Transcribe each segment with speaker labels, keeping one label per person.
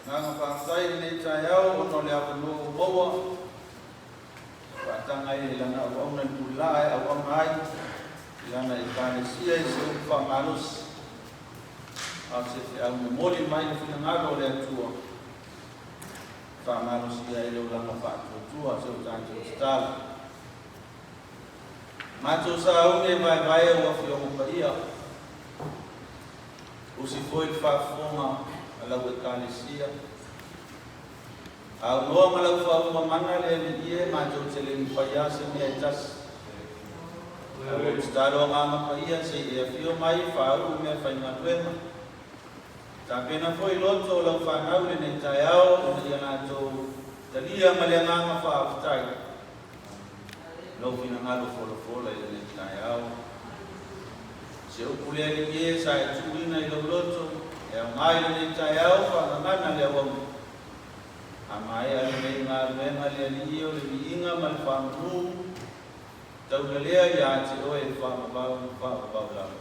Speaker 1: Agaga faafetai i lenei taeao ona o le avanoa ua maua e faataga ai e lana auauna i le pulelaa e auauna ai i lana Ekalesia i se upu faamalosi a o se feau momoli mai le finagalo o le Atua e faamalosia ai le olaga faatuatua o si o tatou tatalo. Matou sauni e vaevae au Afioga Paia. Usi foi le faafofoga a lau Ekalesia. Aunoa ma lau faauma mana le Alii e, matou te le mafai lava se mea e tasi. Ae ua ou tatalo Agaga Paia se i e afio mai e faauu meafaigaluega. Tapena foi loto o lau fanau i lenei taeao ina ia latou talia ma le agaga faafetai lou finagalo folafola i lenei taeao. Se upu le Alii e sa e tuuina i lou loto e aoga i lenei taeao faagagana le auauna. A maea lenei galuega le Alii o le viiga ma le faamanu, taulalea ia te oe le faavavau ma faavavau lava,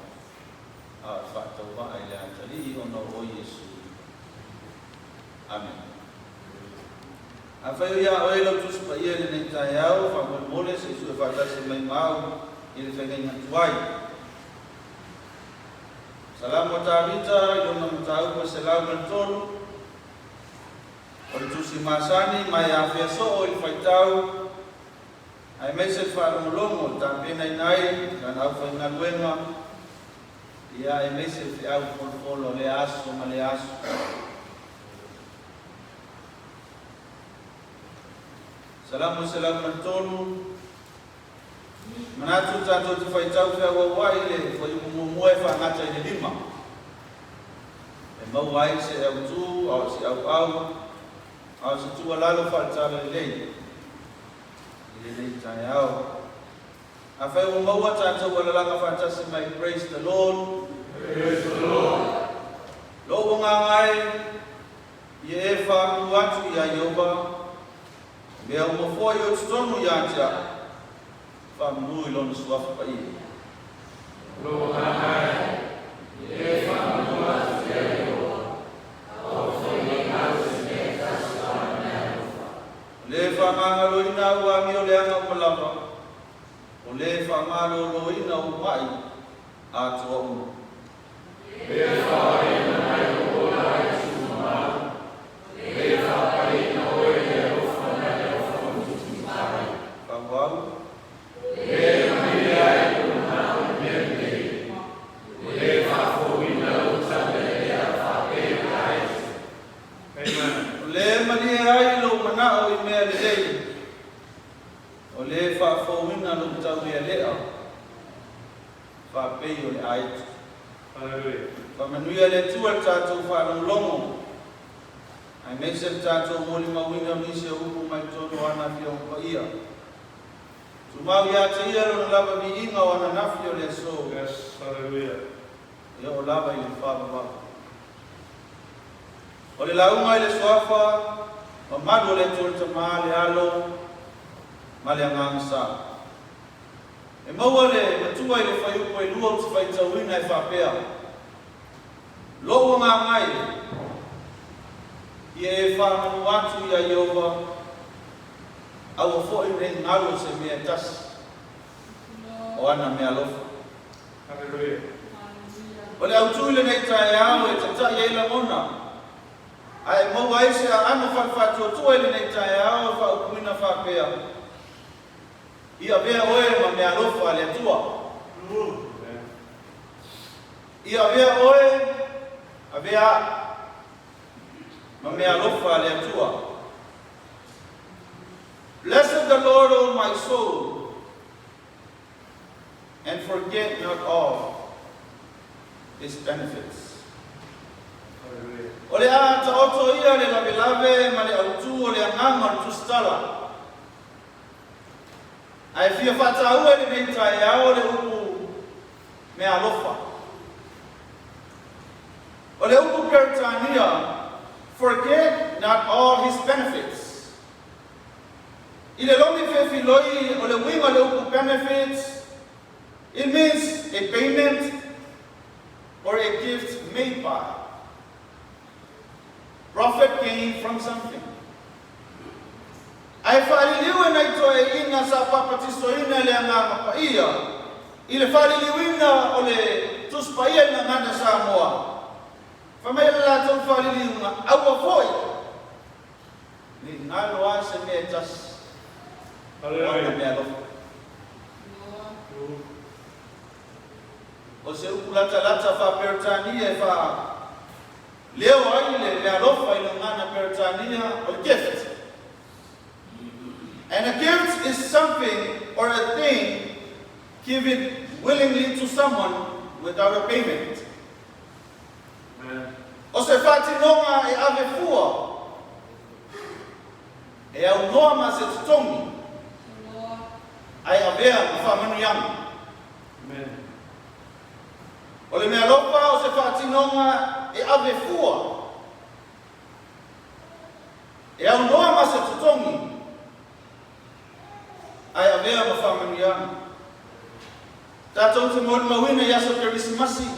Speaker 1: a o le faatauvaa i le atalii ona o oe Iesu. Amene. Afai o ia oe lau Tusi Paia i lenei taeao, faamolemole se i sue faatasi mai ma au i le feagaiga tuai. Salamo a Tavita i lona mataupu e 103, o le tusi masani ma e afea soo i le faitau aemaise le faalogologo e tapenaina ai lana aufaigaluega, ia aemaise le feau folofolo o lea aso ma lea aso. Salamo 103, Manatu tatou te faitau feauauai i le fuaiupu muamua e faagata i le lima, e maua ai se autu a o se auau a o se tuualalo faale-talalelei i lenei taeao. Afai ua maua tatou alalaga faatasi mai Praise the Lord.
Speaker 2: Praise the Lord.
Speaker 1: Lou agaga e, ia e faamanu atu iā Ieova, mea uma foi o totonu ia te au, faamanu i Lona Suafa Paia.
Speaker 2: Lou agaga e, ia e faamanu atu iā Ieova, aua foi ne i galo se mea e tasi o ana mea alofa.
Speaker 1: O le faamagaloina au amio leaga uma lava, o le faamaloloina ou maʻi atoa uma.
Speaker 2: Le faaoleina mai lou ola e tuumamalu, le faapaleina oe i le alofa ma le alofa mutimutai.
Speaker 1: Faaauau.
Speaker 2: Le malie ai lou manao i mea lelei, le faafouina lou taulealea faapei o le aeto.
Speaker 3: Amen.
Speaker 1: O le malie ai lou manao i mea lelei, o le faafouina lou taulealea faapei o le aeto.
Speaker 3: Hallelujah.
Speaker 1: Faamanuia le Atua le tatou faalogologo, aemaise le tatou molimauina o nisi o upu mai totonu o ana Afioga Paia. Tumau ia te Ia Lona lava viiga o ananafi o le aso.
Speaker 3: Yes, hallelujah.
Speaker 1: E oo lava i le faavavau. O le lauga i le Suafa, mamalu o le Atua le Tama, le Alo, ma le Agaga Sa. E maua le matua i le fuaiupu e lua ou te faitauina e faapea, Lou agaga e, ia e faamanu atu iā Ieova, aua foi ne i galo se mea e tasi o ana meaalofa.
Speaker 3: Hallelujah.
Speaker 1: O le autū i lenei taeao e tataʻi ai lagona, ae maua ai se aano falefaatuatua i lenei taeao e faaupuina faapea, I avea oe ma meaalofa a le Atua. I avea oe, avea aʻu, ma meaalofa a le Atua. Blessed the Lord, O my soul, and forget not all His benefits.
Speaker 3: Hallelujah.
Speaker 1: O le a taoto ia le lavelave ma le autū o le agaga o le tusitala. Ae fia faataua i lenei taeao le upu meaalofa. O le upu Peretania, forget not all his benefits. I le lomi fefiloi o le uiga o le upu benefits, it means a payment or a gift made by. Profit gain. gain from something. Ae faaliliu e nai toeaiina sa papatisoina i le Agaga Paia i le faaliliuina o le Tusi Paia i le Gagana Samoa, fai mai le latou faaliliuga, Aua foi ne i galo lava se mea e tasi o ana meaalofa. O se upu latalata faa-Peretania e faaleo ai le meaalofa i le gagana Peretania o le gift. And a gift is something or a thing given willingly to someone without a payment. O se faatinoga e ave fua, e aunoa ma se totogi, ae avea ma faamanuiaga. O le meaalofa o se faatinoga e ave fua, e aunoa ma se totogi, ae avea ma faamanuiaga. Tatou te molimauina i aso Kerisimasi,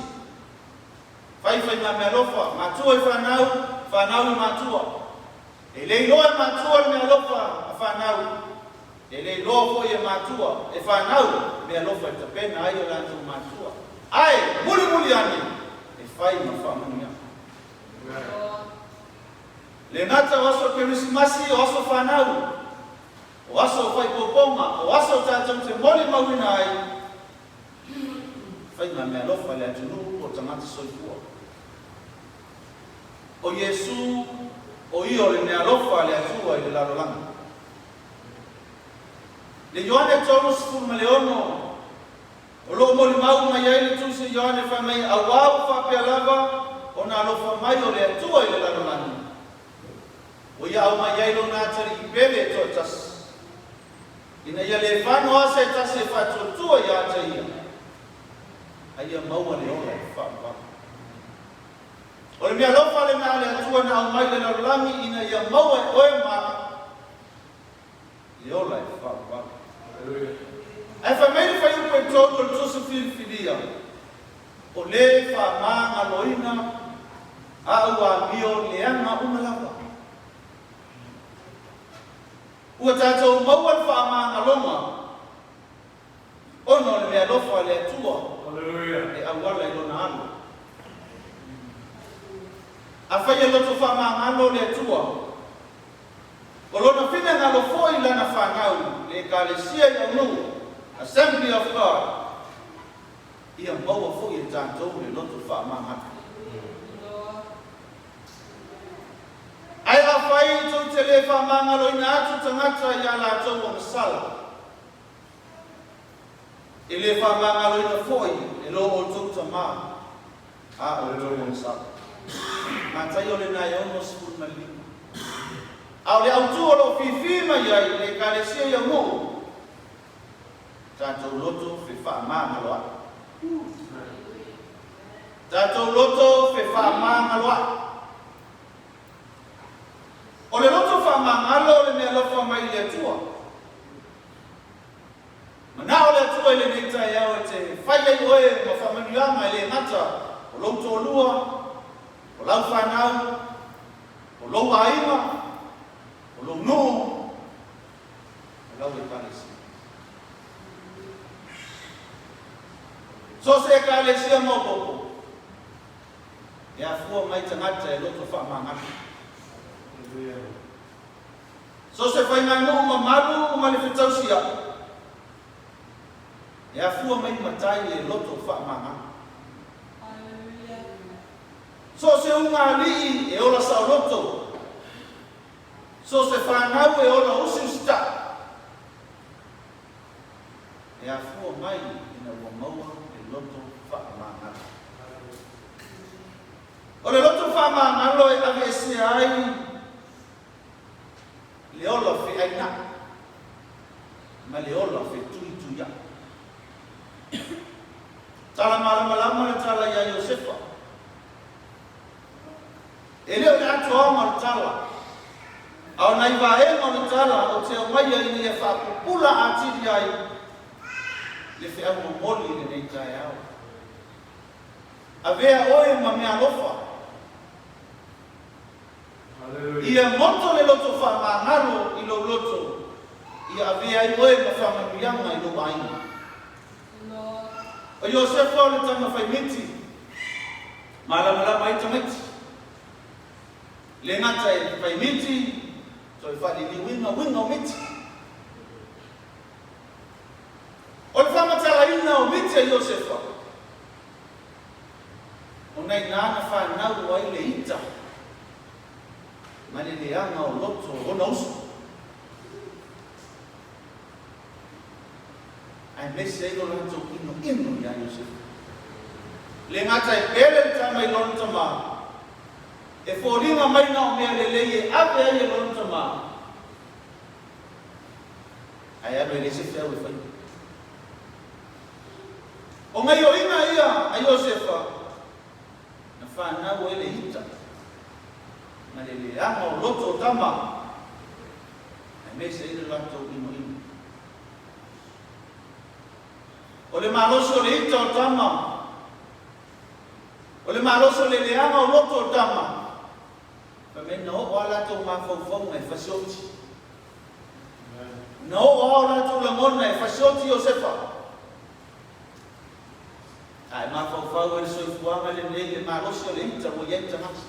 Speaker 1: faifai ma meaalofa, matua i fanau, fanau i matua. E le iloa e matua le meaalofa a fanau, e le iloa foi e matua, e fanau meaalofa e tapena ai o latou matua. Ae mulimuli ane, e fai ma faamanuiaga. Le gata o aso Kerisimasi, o aso fanau, o aso faaipoipoga, o aso tatou te molimauina ai faiga meaalofa i le atunuu po o tagata soifua. O Iesu o ia o le meaalofa a le Atua i le lalolagi. Le Ioane 36, o lo o molimau mai ai le Tusi a Ioane fai mai, Auā ua faapea lava ona alofa mai o le Atua i le lalolagi, ua ia aumai ai Lona Atalii pele e toatasi, ina ia le fano lava se tasi e faatuatua ia te Ia, a ia maua le ola e faavavau. O le meaalofa lena a le Atua na aumai i le lalolagi ina ia maua e oe ma au le ola e faavavau. Ae fai mai le fuaiupu e 3 o le Tusi Filifilia, O le faamagaloina a'u amio leaga uma lava. Ua tatou maua le faamagaloga ona o le meaalofa a le Atua e auala i Lona Alo. Afai e loto faamagalo le Atua, o Lona finagalo foi i Lana fanau, le Ekalesia i aunuu, Assembly of God, ia maua foi e tatou le loto faamagalo. Ae afai tou te le faamagaloina atu tagata i a latou agasala, e le faamagaloina foi e lo outou Tama a outou agasala. Mataio lena e 65. A o le autu o lo o fifi mai ai le Ekalesia i aunuu, tatou loto fefaamagaloa'i. Tatou loto fefaamagaloa'i. O le loto faamagalo o le meaalofa mai i le Atua. Manao le Atua i lenei taeao e te fai ai oe ma faamanuiaga e le gata o lou toalua, o lau fanau, o lou aiga, o lou nuu, o lau Ekalesia. So o se Ekalesia maopoopo, e afua mai tagata e loto faamagalo. So o se faiganuu mamalu ma le fetausia'i, e afua mai matai e loto faamagalo. So o se ugaalii e ola saoloto, so o se fanau e ola usiusita'i, e afua mai ina ua maua le loto faamagalo. O le loto faamagalo e aveesea ai le ola feaina'i ma le ola fetuituia'i. Tala malamalama le tala iā Iosefa. E le o le atoaga o le tala, a o nai vaega o le tala ou te aumaia ina ia faapupula atili ai le feau momoli i lenei taeao. Avea oe ma meaalofa. Ia goto le loto faamagalo i lou loto, ia avea ai oe ma faamanuiaga i lou aiga. O Iosefa o le tama faimiti, malamalama ai tamaiti. Le gata e faimiti, toe faaliliuina uiga o miti. O le faamatalaina o miti a Iosefa, ona inā na fanau ai le ita ma le leaga o loto o ona uso. Aemaise ai lo latou inoino iā Iosefa. Le gata e pele le tama i lona tamā, e foliga mai na o mea lelei e ave ai e lona tamā, ae alu e leai se feau e faia. O gaioiga ia a Iosefa na fanau ai le ita ma le leaga o loto o tama, aemaise ai le latou inoino. O le malosi o le ita o tama, o le malosi o le leaga o loto o tama, fai mai na oo a latou mafaufauga e fasioti. Na oo lava o latou lagona e fasioti Iosefa. Ae mafaufau ai le soifuaga lenei i le malosi o le ita ua i ai le tagata.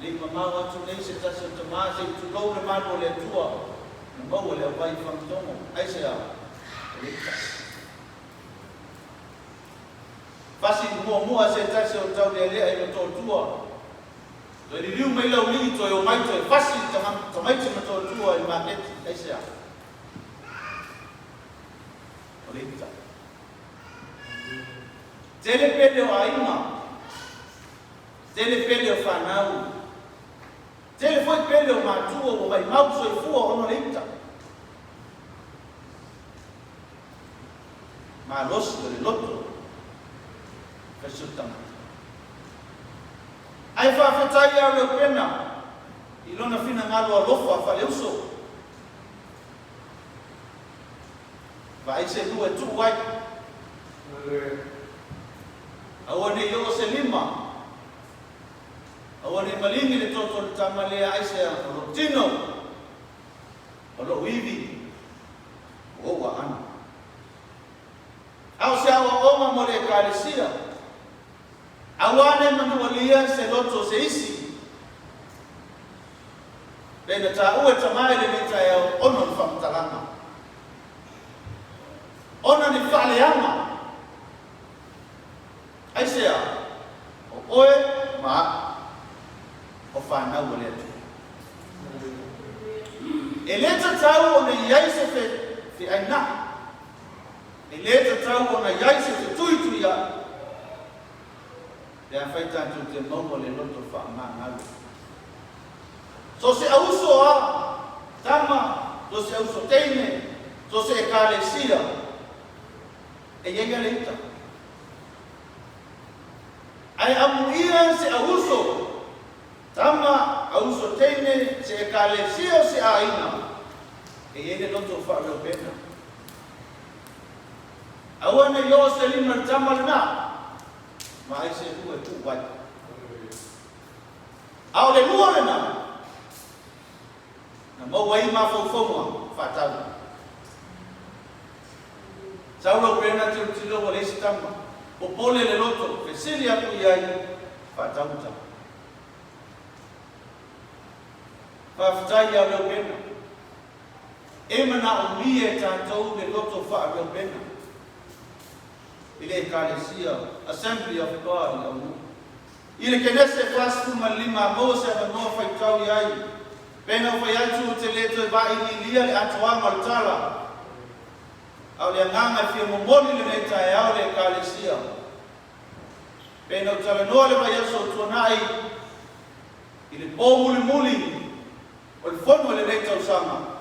Speaker 1: Le i mamao atu nei se tasi o tama se i tulou le malu o le Atua, na maua le auai i Fagatogo. Aisea? O le ita. Fasi muamua se tasi o taulealea i Motootua. Toe liliu mai laulii toe omai toe fasi tamaiti Motootua i le maketi. Aisea? O le ita. Tele pele o aiga, tele pele o fanau, tele foi pele o matua ua maimau soifua ona o le ita. Malosi o le loto fasioti tagata. Ae faafetai ia Reupena i lona finagalo alofa faaleuso. Vaai se lua e tuu ai. Aua ne i oo se lima. Aua ne i maligi le toto o le tama lea aisea o lou tino, o lou ivi, o ou aano. A o se aoaoga mo le Ekalesia, aua ne i manualia se loto o se isi. Pei na taua e tama i lenei taeao ona ni faamatalaga, ona ni faaleaga. Aisea? O oe ma a'u, o fanau a le Atua. E le tatau ona i ai se feaina'i, e le tatau ona i ai se fetuituia'i, pe afai tatou te maua le loto faamagalo. So se auso a tama, so se auso teine, so se ekalesia, e i ai a le ita. Ae amuia se auso tama, auso teine, se ekalesia o se aiga, e i ai le loto faaleupena. Aua ne i oo se lima i le tama lena, ma ai se lua e tuu ai. A o le lua lena, na maua ai mafaufauga faatau. Sau lau pena tilotilo ua leai se tama, popole le loto, fesili atu i ai, faatau le tama. Faafetai ia Reubena. E manaomia e tatou le loto faa-Reubena i le Ekalesia, Assembly of God i Aunuu. I le Kenese 45 a maua se avanoa faitau i ai, pena ua fai atu ou te le toe vailiilia le atoaga o le tala, a o le agaga e fia momoli lenei taeao le Ekalesia. Pena ou talanoa le vaiaso o tuanai i le po mulimuli o le fono i lenei tausaga,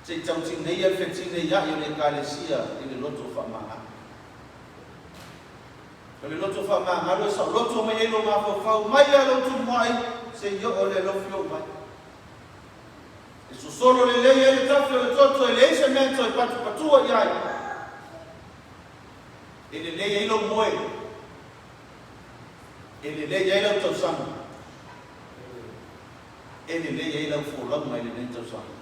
Speaker 1: se i tautineia le fetineia'i o le Ekalesia i le loto faamagalo. O le loto faamagalo e saoloto mai ai lou mafaufau mai lava lou tumuai seia oo le alofi ou mai. E sosolo lelei ai le tafi o le toto e leai se mea e toe patupatua i ai. E lelei ai lou moe. E lelei ai lau tausaga, e lelei ai lau folauga i lenei tausaga.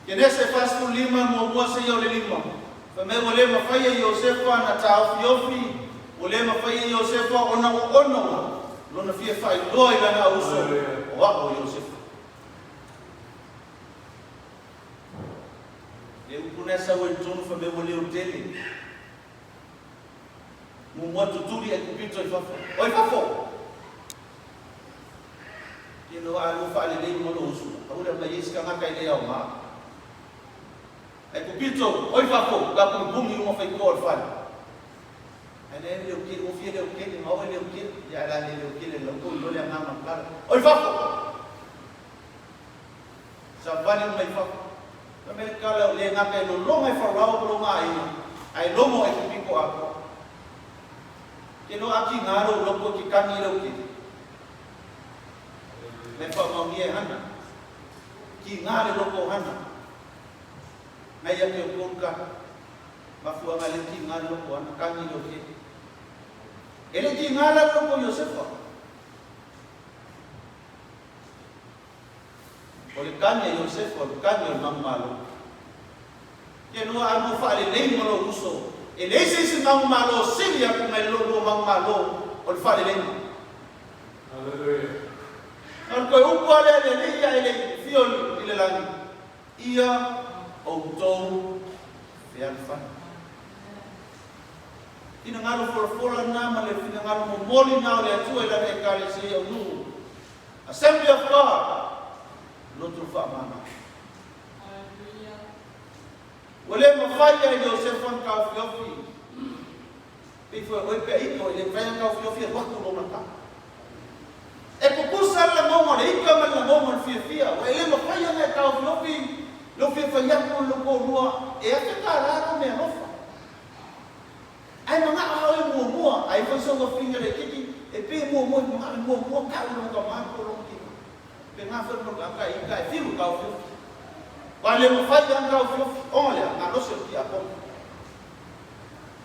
Speaker 1: Kenese 45 muamua seia o le lima. Fai mai ua le mafai e Iosefa ona taofiofi, ua le mafai e Iosefa ona oono lona fia faailoa i lana auuso, o a'u o Iosefa. Le upu lena e sau ai i totonu fai mai ua leotele. Muamua tutuli Aikupito i fafo. Oi fafo! Ina ua alu faalelei uma lou uso, aua le aumai ai se tagata e le aoga. Aikupito, oi fafo! La pungibungi uma faitoa o le fale. Ae le leokele, ua fia leokele, ma oe leokele. Ia ae la le leokele lau tou iloa le agaga o le Oi fafo! Savali uma i fafo. Fai mai le tala o le gata e lologa e Farao ma lona aiga, ae logo Aikupito atoa. Ke no atiga lou loto i ke kani i lau kele. Mea faamaonia e Hana. Tiga le loto o Hana. Ngai ia te outou le kani. Mafuaaga le tiga le loto o Hana, kani i lau kele. E le tiga la le loto o Iosefa. O le kani a Iosefa, o le kani o le manumalo. Ke lua alu faalelei ma lou uso, e leai se isi manumalo sili atu nai lo lua manumalo o le faaleleiga.
Speaker 3: Hallelujah.
Speaker 1: Na o le toe upu lava lea a le Alii ae le i afio i le lagi, Ia outou fealofani. Finagalo folafola na ma le finagalo momoli na o le Atua i Lana Ekalesia aunuu. Assembly of God, loto faamama. Ua le mafai e Iosefa ona taofiofi. Pei foi o oe pea ito, e le mafai ona taofiofi e alu atu lona tama. E tutusa le lagoga o le ika ma le lagoga o le fiafia. Ua e le mafai ona e taofiofi lou fia fai atu i lou toalua e $1000 lou meaalofa. Ae manao lava oe muamua, ai foi sou afine laititi e pei e muamua i manao e muamua tau i lona tama po o lona tina. Pena foi mo tagata i uta e fiu i taofiofi. Ua le mafai lava ona taofiofi ona lea malosi o le tiakono.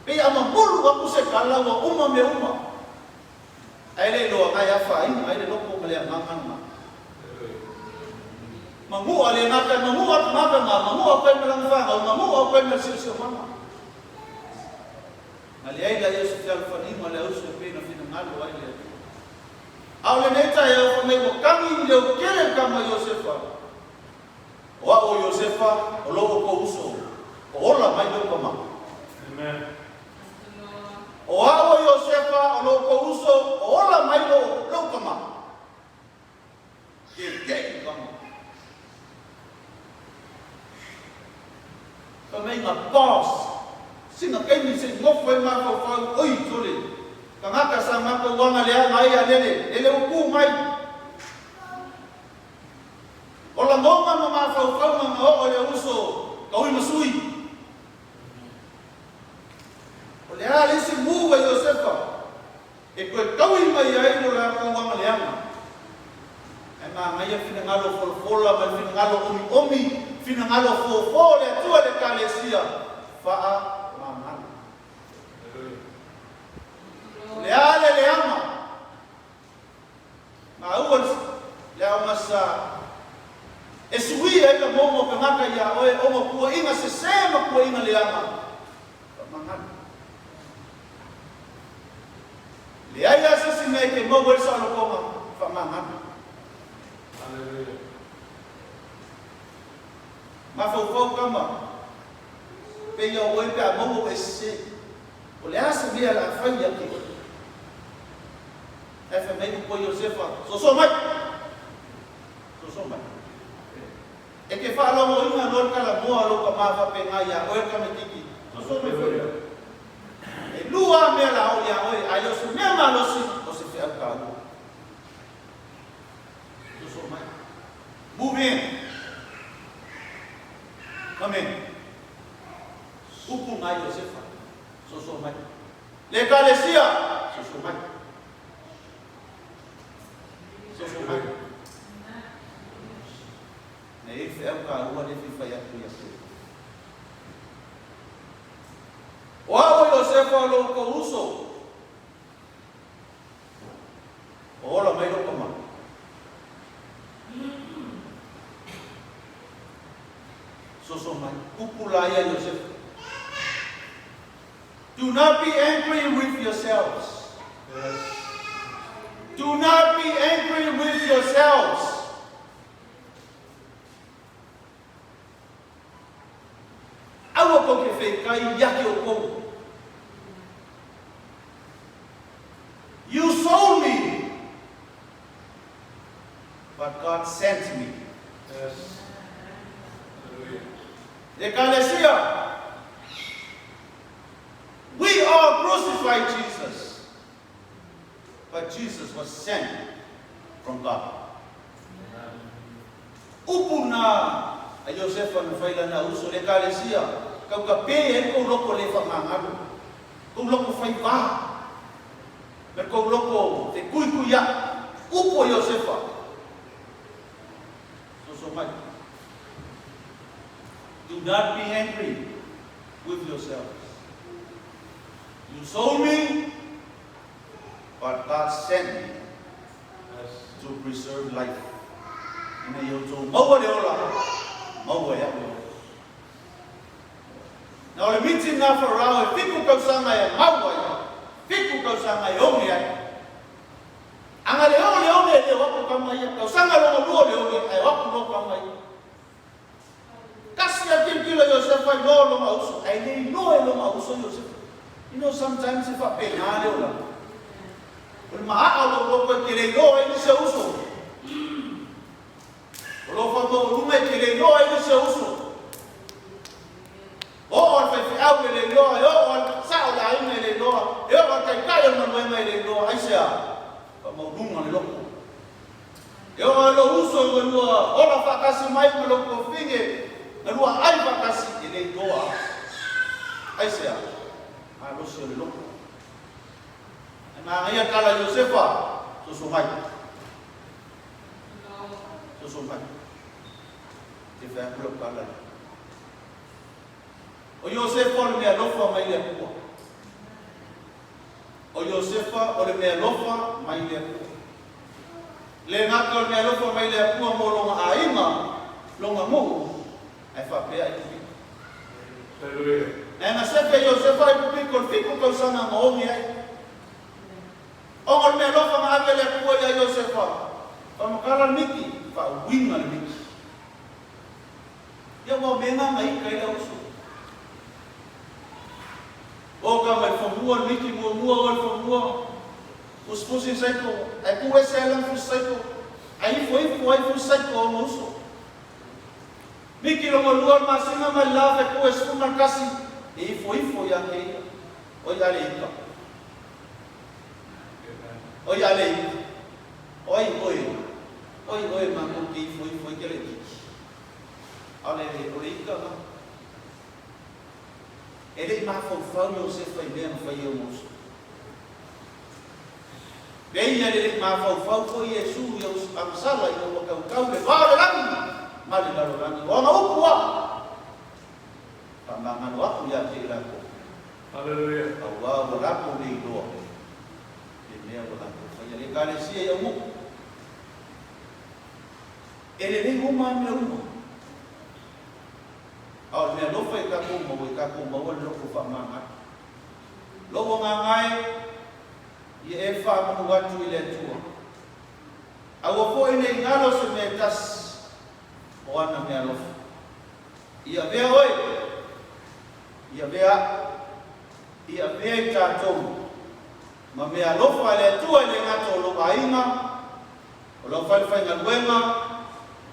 Speaker 1: Pei a mamulu atu se tala ua uma mea uma. Ae le iloa na e afaina ai le loto ma le agaga lena. Manua le gata e manua atu gata ma manua atu ai ma lana fanau, manua atu ai ma le siosiomaga. Na leai laia o se fealofaniga o le auso e pei na finagalo ai le Atua. A o lenei taeao fai mai ua kagi i leokele le tama Iosefa. O a'u o Iosefa, o lo outou uso, o ola mai lou tama.
Speaker 3: Amen.
Speaker 1: O a'u o Iosefa, o lo outou uso, o ola mai lou tama. Ke kei kama. Fai mai nga boss, sina kaimi se i nofo ai mafaufau, oi sole, tagata sa matou aga leaga ai a lele, lele ua tu mai. O lagona ma mafaufauga na oo i le uso taui ma sui. O le a le isi move a Iosefa e toe taui mai ai lo latou aga leaga. Ae manaia finagalo folafola ma le finagalo omiomi, finagalo fofo o le Atua i le Ekalesia faamagalo. O le a le leaga? Maua le aoga sa e suia ai lagoga o tagata iā oe ona o puaiga sesē ma puaiga leaga. Faamagalo. Leai lava se isi mea e te maua ai le saolotoga. Faamagalo. Mafaufau tama, pei o oe pe a maua ua e sesē. O le a se mea o le a fai ia te oe? Ae fai mai upu a Iosefa, Soso mai! Soso mai. E te faalogoina loa le talanoa a lou tama faapena iā oe le tamaititi, soso mai foi oe. E lua lava mea la oo iā oe, a e le o se mea malosi, o se feau taua. Soso mai. Move in. Come in. Upu na Iosefa, soso mai. Le Ekalesia, soso mai. Soso mai. Na i ai feau taua lea e fia fai atu ia te. O a'u o Iosefa o lo outou uso. Soso mai, upu la ia Iosefa. Do not be angry with yourselves.
Speaker 3: Yes.
Speaker 1: Do not be angry with yourselves. Aua kou te fekai ia te outou. You sold me, but God sent me.
Speaker 3: Yes. Hallelujah.
Speaker 1: Ekalesia, we all crucified Jesus, but Jesus was sent from God. Upu na a Iosefa na fai lana uso le Ekalesia, kau ka pe ai kou loko le whamangalo, kou loko fai vā, me kou loko te kui kui a, upu a Iosefa. Soso mai. Do not be angry with yourselves. You sold me, but God sent me
Speaker 3: Yes.
Speaker 1: to preserve life. Ina ia outou maua le ola, maua e a'u le ola. Na o le miti lena a Farao e fitu tausaga e mau ai, fitu tausaga e oge ai. A na le oo le one e le o atu tama ia, tausaga lona lua o le oge, ae o atu loa tama ia. Tasi a tilotilo Iosefa iloa lona uso, ae le iloa e lona uso Iosefa. You know sometimes e faapena le olaga. O le maaa o lou loto e te le iloa ai nisi o uso. O lou faamaualuga e te le iloa ai nisi o uso. Oo a le faifeau e le iloa, e oo a le sao o le aiga e le iloa, e oo a le taitai o le galuega e le iloa. Aisea? Faamaualuga le loto. E oo a lou uso i galua ola faatasi mai ma lou tuafine, galua ai faatasi, e le iloa. Aisea? Malosi o le loto. Ae manaia tala a Iosefa, soso mai. Soso mai. Te fai atu lau tala lea. O Iosefa o le meaalofa mai le Atua. O Iosefa o le meaalofa mai le Atua. Le gata o le meaalofa mai le Atua mo lona aiga, lona nuu, ae faapea Aikupito.
Speaker 3: Hallelujah.
Speaker 1: Ae na sefe Iosefa Aikupito i le fitu tausaga na oge ai. Ona o le meaalofa na ave e le Atua ia Iosefa, faamatala le miti, faauiga le miti. Ia ua mea na ika ai le uso. O ka mai fanua le miti muamua o le fanua. Fusifusi saiko, ae tu ese ai lana fusi saiko. Ae ifo ifo ai fusi saiko o ona uso. Miti lona lua le masina ma le la fetu e 11 e ifo ifo ia te ia. Oi ale ika. Oi ale ika. Oi oe. Oi oe matou te ifo ifo ai ke le kiki. Aole o le ika na. E le i mafaufau Iosefa i mea na fai e ona uso. Pei ia le le i mafaufau foi Iesu i agasala ina ua tautau le va o le lagi ma le lalolagi. O ana upu a, faamagalo aku ia te i latou.
Speaker 3: Hallelujah.
Speaker 1: Auā ua latou le iloa le mea ua latou faia. Le Ekalesia i Aumuku. E lelei uma a mea uma. A o le mea alofa i tatou maua, i tatou maua le loto faamagalo. Lou agaga e, ia e faamanu atu i le Atua. Aua foi ne i galo se mea e tasi o ana mea alofa. Ia avea oe, ia avea a'u, ia avea i tatou ma mea alofa a le Atua e le gata o lou aiga, o lau falefaigaluega,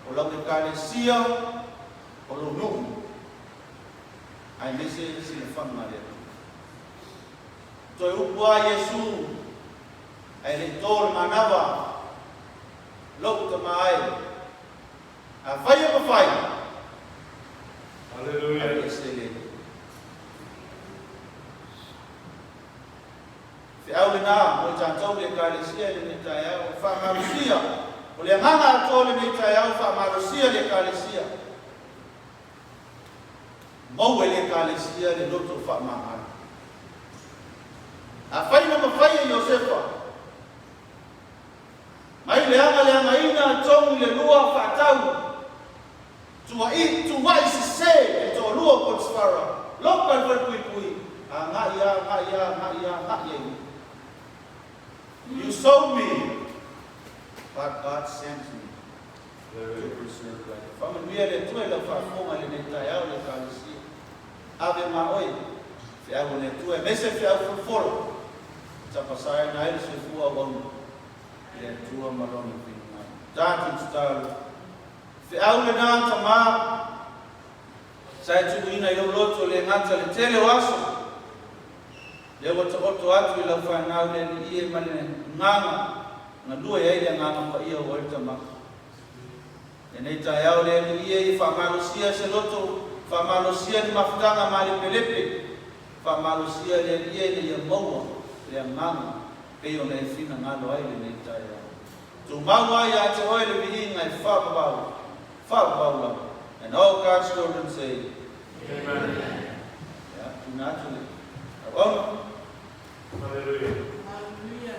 Speaker 1: o lau Ekalesia, o lou nuu, aemaise silafaga a le Atua. Toe upu a Iesu, ae le i tō le manava, Lou tama e, afai e mafai,
Speaker 3: Hallelujah.
Speaker 1: aveese le feau lenā mo i tatou le Ekalesia i lenei taeao, e faamalosia, o le agaga atoa o lenei taeao, faamalosia le Ekalesia. Maua e le Ekalesia le loto faamagalo. Afai na mafai e Iosefa, mai le agaleagaina tonu i le lua faatau, Tuai tuai sesē le toalua o Potifara, loka i le falepuipui, agai agai agai agai ai. You sold me, but God sent me to preserve life. Faamanuia le Atua i lau faafofoga i lenei taeao le Ekalesia. Ave ma oe feau a le Atua, aemaise feau folafola tapasaina ai le soifua auauna i le Atua ma Lona finagalo. Tatou tatalo. Feau lena Tama sa e tuuina i lou loto le gata le tele o aso, lea ua taoto atu i lau fanau le Alii e ma le agaga galue ai le Agaga Paia ua oe le Tama. Lenei taeao le Alii e ia faamalosia se loto, faamalosia ni mafutaga malepelepe, faamalosia le Alii e ina ia maua le agaga pei ona e finagalo ai lenei taeao. Tumau ai ia te oe le viiga e faavavau, faavavau lava. And all God's children say,
Speaker 3: Amen.
Speaker 1: Ia, tuuina atu le auauna.
Speaker 3: Hallelujah.
Speaker 2: Hallelujah.